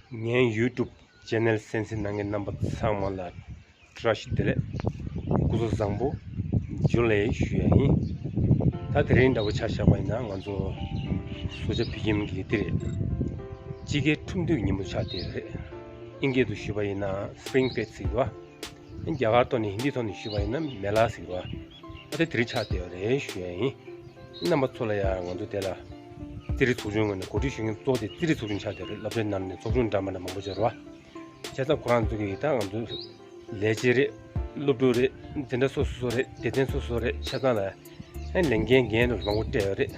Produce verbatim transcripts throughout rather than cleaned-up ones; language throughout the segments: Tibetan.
ངའི་ཡུ་ཊུབ་ཅེ་ནལ་གསན་གཟིགས་གནང་མཁན་རྣམ་པ་ཚང་མ་ལ་བཀྲ་ཤིས་བདེ་ལེགས། སྐུ་གཟུགས་བཟང་པོ། ཇུ་ལེ་ཞུ་ཡ་ཡིན། ད་དེ་རིང་འདྲ་པོ་ཆ་བཞག་པ་ཡིན་ན་ང་ཚོ་སོ་ཆ་བོད་ཁྱིམ་གྱི་འདི་རེད། དཔྱིད་ཀའི་ཁྲུམས་སྟོད་ཉིན་མོ་ཆགས་བསྡད་ཡོད་རེད། ཨིན་སྐད་དུ་ཞུས་པ་ཡིན་ན་སི་པི་རིང་ཕེ་ཊི་ཟེར་གྱི་འདུག་བ། རྒྱ་གར་ཐོག་ནས་ཧིན་དིའི་ཐོག་ནས་ཞུས་པ་ཡིན་ན་མེ་ལ་ཟེར་གྱི་འདུག་བ། ད་དེ་དེ་རིང་ཆགས་བསྡད་ཡོད་རེད་ཞུ་ཡ་ཡིན། རྣམ་པ་ཚོ་ལ་ཡང་ང་ཚོ་དེ་ལ་རྩེད་རིགས་ཚོགས་ཆུང་ངོས་ནས་གོ་སྒྲིག་ཞུ་མཁན་གཙོ་བོ་དེ་རྩེད་རིགས་ཚོགས་ཆུང་ཆགས་བསྡད་རེད། སློབ་གྲྭའི་ནང་ནས་ཚོགས་ཆུང་འདྲ་མི་འདྲ་མང་པོ་ཡོད་རེད་བ། བྱས་ཙང་ཁོ་རང་ཚོ་གིས་ད་ང་ཚོ་ལས་བྱེད་རེད། སློབ་ཕྲུག་རེད། འཛིན་གྲྭ་སོ་སོ་རེད། སྡེ་ཚན་སོ་སོ་རེད། བྱས་ཙང་ལ་ཨ་ལས་འགན་འགན་དུ་མང་པོ་སྤྲད་ཡོད་རེད།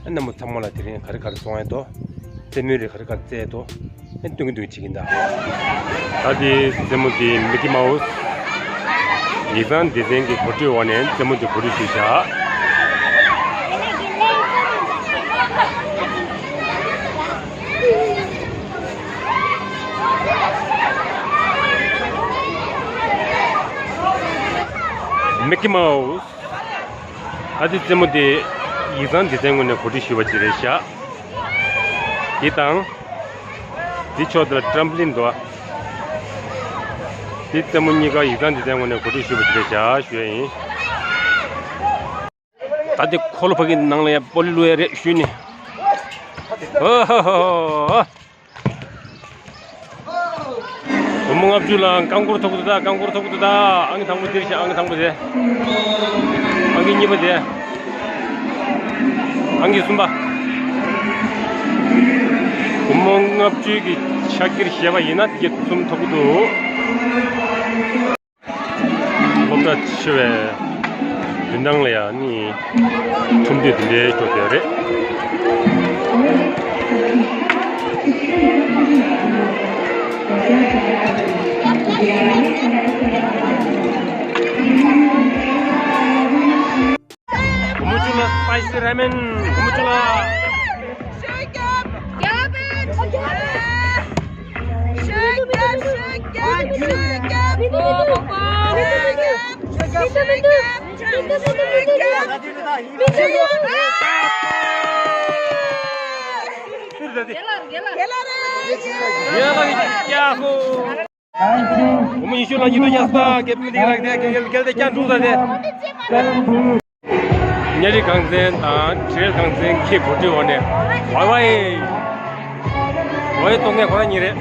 ཨ་རྣམ་པ་ཚང་མ་ལ་དེ་རིང་ག་རེ་ག་རེ་བཙོང་ཡས་འདུག་རྩེད་མོའི་རིགས་ག་རེ་ག་རེ་རྩེ་ཡས་འདུག་ཨ་སྟོན་གྱི་འདུག་བྱེད་ཀྱིན་གདའ། ད་དེ་རྩེད་མོ་དེ་མི་ཀི་མའུ་སི། ཡིག་ཚང་སྡེ་ཚན་གྱི་གོ་སྒྲིག་འོག་ནས་རྩེད་མོ་དེ་གོ་སྒྲིག་ཞུས་བཞག་མི་ཀི་མའུ་སི། ཨ་ཙི་རྩེད་མོ་དེ་ཡིག་ཚང་སྡེ་ཚན་ངོས་ནས་གོ་སྒྲིག་ཞུས་པ་ཅིག་རེད་ཤག་དེ་དང་། དེ་ཕྱོགས་དེ་ལ་ཊམ་པོ་ལིན་འདུག་ཨ། དེ་རྩེད་མོ་གཉིས་ཀ་ཡིག་ཚང་སྡེ་ཚན་ངོས་ནས་གོ་སྒྲིག་ཞུས་པ་ཅིག་རེད་ཤག་ཞུ་ཡ་ཡིན། ད་དེ་འཁོར་ལོ་ཕ་གི་ནང་ལ་ཡ་སྤོ་ལོ་བླུག་ཡ་རེད་ཞུས་ནས། ཨོ་ཧོ་ཧོ་ཧོ། སྒོར་མོ་ལྔ་བཅུ་ལ་རྐང་འཁོར་ཐོབ་ཀྱི་འདུག་ད་རྐང་འཁོར་ཐོབ་ཀྱི་འདུག་ད་ཨང་ཀི་དང་པོ་དེ་རེད་ཤག་ཨང་ཀི་དང་པོ་དེ། ཨང་ཀི་གཉིས་པ་དེ། ཨང་ཀི་གསུམ་པ། སྒོར་མོ་ལྔ་བཅུ་གི་ཕྱག་འཁྱེར་བཞེས་པ་ཡིན་ན་དེ་གསུམ་ཐོབ་ཀྱི་འདུག་སློབ་གྲྭ་ཆེ་བའི་མདུན་ཐང་ལ་ཡང་ནི་ཁྲོམ་སྡེ་འདི་འདྲའི་ཤོག་དེ་རེད། སྒོར་མོ་བཅུ་ལ་སི་པའི་སི་ར་མེན། སྒོར་མོ་བཅུ་ལ། སྒོར་མོ་ཉི་ཤུ་ལ་ཉི་ཤུ་ཉར་ས་དགེ་འཕེལ་གླིང་ལགས་དེ་དགེ་རྒན་དེ་བསྐྱར་འགྲོ་ས་དེ། གཉའ་རིས་གངས་ཅན་དང་དྲིལ་གངས་ཅན་གྱི་གོ་སྒྲིག་འོག་ནས་ཝའི་ཝའི། ཝའི་གཏོང་མཁན་ཁོ་རང་ཉིད་རེད།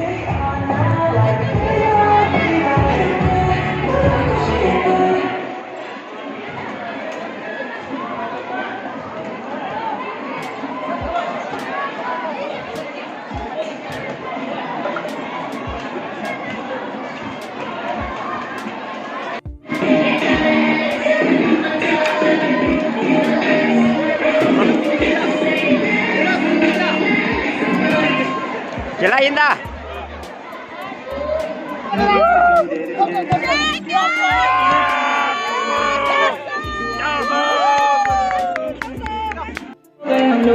ཁྱེད་ལ་ཡིན་ད།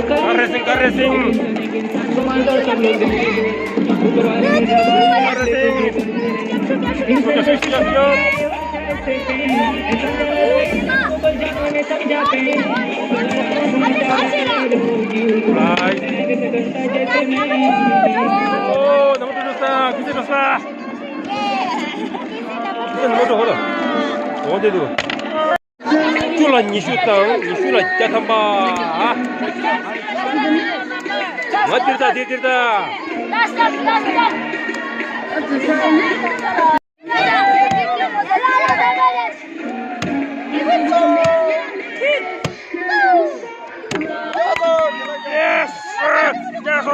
Car racing, car racing. Car racing. Right. Oh, number two, Rosa. Good, Rosa. Number two, hold on. What they do? བཅུ་ལ་ཉི་ཤུ་དང་ཉི་ཤུ་ལ་བརྒྱ་ཐམ་པ། ང་འདིར་ད་འདིར་འདིར་ད། Yes! Yes!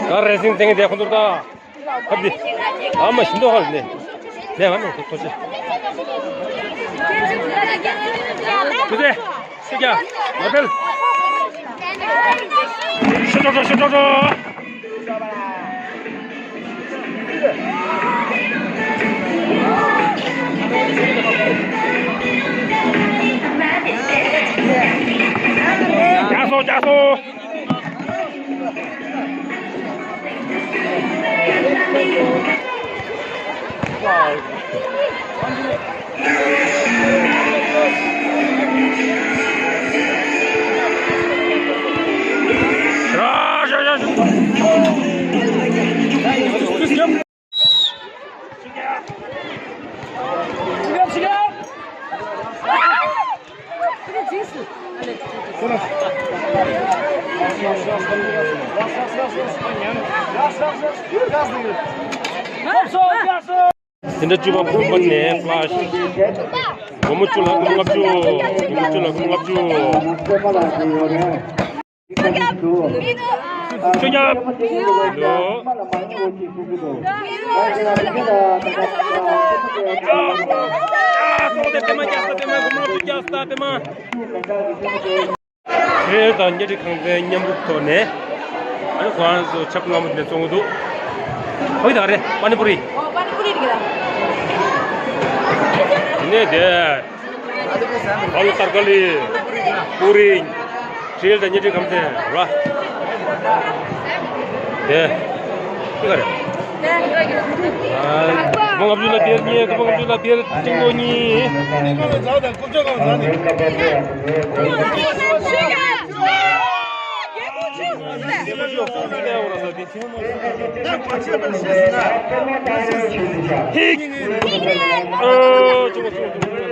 Car racing ཚང་མ་དེ་ཁོང་ཚོར་ད། ཁབ་འདི། ཨ་མ་ཤིན་ཏུ་ཧ་ལས་ནས། ལས་ང་ནས་ཐོ་ཆེ། ཁུ་ཚེ། སི་ཀྱ། མ་ཕེལ། ཤོ་ཤོ་ཤོ་ཤོ་ཤོ། རྒྱག་སོ་རྒྱག་སོ། དེ་འདྲ་བཅུ་པ་བུམ་པ་ནས་ཕ་ལ་ཤི། སྒོར་མོ་བཅུ་ལ་སྒོར་མོ་ལྔ་བཅུ། སྒོར་མོ་བཅུ་ལ་སྒོར་མོ་ལྔ་བཅུ། ཆོས་རྒྱལ། ལོ། ཨ་སོང་དེ་པད་མ་རྒྱག་ས། པད་མ་སྒོར་མོ་ལྔ་བཅུ་རྒྱག་ས། པད་མ། ཁྲེལ་དང་གཉའ་ཁྲི་ཁང་ཚན་མཉམ་རུབ་ཐོག་ནས། ཨ་ནི་ཁོ་རང་ཚོ་ཆབ་སྔ་མོ་དེ་བཙོང་གི་འདུག་ཧོ་ཡི་ད་རེད། པ་ནི་པུ་རི། ཨོ་པ་ནི་པུ་རི་རེད་ཀྱི་ད། དེ་ནས་དེ། ཨ་ལུ་ཏར་ཀ་ལི། པུ་རི། ཁྲེལ་དང་གཉའ་ཁྲི་ཁང་ཚན་ར། དེ། ཅི་ག་རེད། ཨ། སྒོར་མོ་ལྔ་བཅུ་ལ་བེར་གཉིས། སྒོར་མོ་ལྔ་བཅུ་ལ་བེར་གཅིག་པོ་གཉིས། ཧིག་ཨོ། ཅུང་ཅུང་ཅུང་།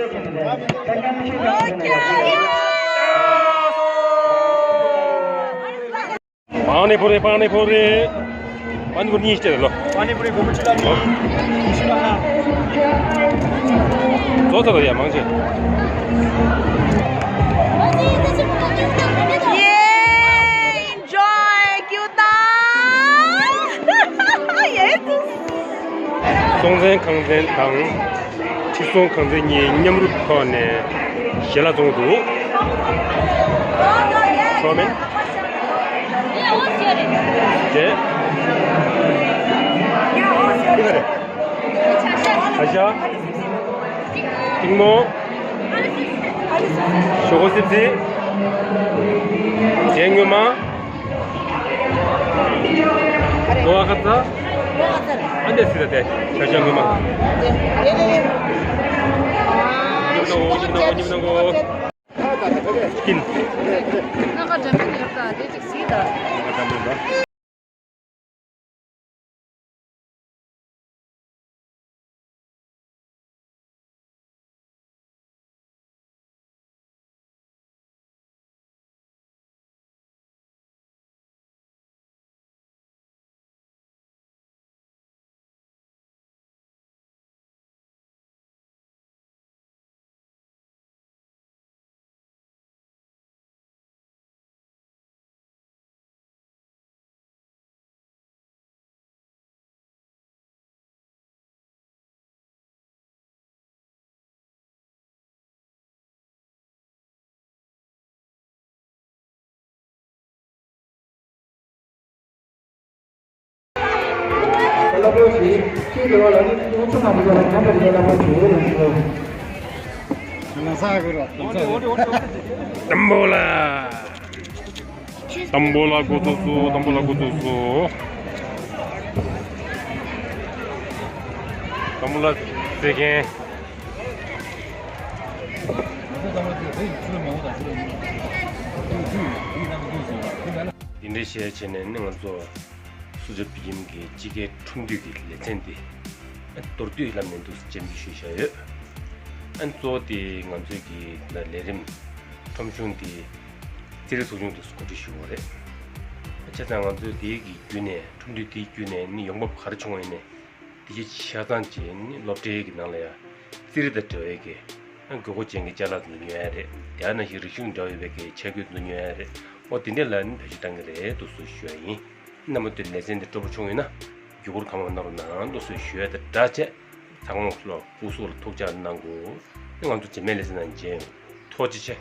པ་ནི་པུ་རི། པ་ནི་པུ་རི། པ་ནི་པུ་རི་གཉིས་བྱས་ལོ། པ་ནི་པུ་རི་སྒོར་མོ་བཅུ་ལ་གཉིས། བཅུ་ལ་ལྔ། བཟོ་ཚར་ཡ་མང་ཆེ། ཡེ། ཨེན་ཇོའི་ཀྱུ་ཏ། ཡེ། སྲོང་བཙན་ཁང་ཚན་དང་། ཁྲི་སྲོང་ཁང་ཚན་གཉིས་མཉམ་རུབ་ཐོག་ནས་ཞལ་ལག་བཙོང་འདུག་ཤོག་མེད། རེད། ཅི་ག་རེད། ཨ་ཞ། ཏིང་མོ། ཞོག་ཁོག་སིབ་སིབ། རྒྱན་སྔོན་མ། ལོ་ཨ་ཁ་ཚ། ཨ་འདས་སི་ད་དེ། ཤ་ཤ་ངོ་མ། ཉིབ་ནང་གོ། ཉིབ་ནང་གོ། ཉིབ་ནང་གོ། ཀིན། ང་ཁ་འགྲམ་མི་ཉོབ་ད་དེ་ཅིག་སི་ད། ང་འགྲམ་མི་ད། ཏམ་བོ་ལ། ཏམ་བོ་ལ་འགོ་ཚུགས་སོང་། ཏམ་བོ་ལ་འགོ་ཚུགས་སོང་། ཏམ་བོ་ལ་རྩེད་མཁན། འདི་འདྲའི་བཤད་བྱས་ནས་ནི་ང་ཚོ་སུ་ཇཱ་པི་ཡིམ་གྱི་དཔྱིད་ཀའི་ཁྲོམ་འདུས་ཀྱི་ལེ་ཚན་འདི་མདོར་བསྡུས་ལམ་ནས་འདུག་སེ་འགྲེམས་སྤེལ་ཞུས་བཞག་ཡོད། ཨ་ནི་གཙོ་བོ་དེ་ང་ཚོའི་གི་ལས་རིམ་ཁྲོམ་གཞུང་དེ་རྩེད་རིགས་ཚོགས་ཆུང་དུ་གོ་སྒྲིག་ཞུ་དགོས་རེད། བྱས་ཙང་ང་ཚོས་དེའི་གི་བརྒྱུད་ནས་ཁྲོམ་འདུས་དེའི་བརྒྱུད་ནས་ནི་ཡོང་འབབ་ག་རེ་བྱུང་བ་ཡིན་ནའི་དེ་ཆ་ཚང་བྱས་ནི་སློབ་གྲྭའི་གི་ནང་ལ་ཡང་རྩེད་རིགས་དང་འབྲེལ་བའི་གི་དགོས་མཁོ་ཅན་གྱི་ཅ་ལག་དེ་ཚོ་ཉོ་ཡ་རེད། དེ་ནང་བཞིན་རིག་གཞུང་འབྲེལ་བ་ཡོད་པའི་གི་ཆས་གོས་དེ་ཚོ་ཉོ་ཡ་རེད། ཨོ་དེ་འདྲས་ལ་ནི་བེད་སྤྱོད་གཏང་གི་རེད་འདུག་སེ་ཞུ་ཡ་ཡིན། རྣམ་པ་ཚོས་ལེ་ཚན་འདི་སྤྲོ་པོ་བྱུང་ཡོད་ན་བརྒྱུད་སྐུར་གང་མང་གནང་རོགས་གནང་འདུག་སེ་ཞུ་ཡ་དང་སྦྲགས་བྱས་ཚང་མ་ལ་སྐུ་གཟུགས་ལ་ཐུགས་ཅག་གནང་དགོས། ང་ཚོ་རྗེས་མའི་ལེ་ཚན་ནང་མཇལ་ཡོང་། ཐུགས་རྗེ་ཆེ།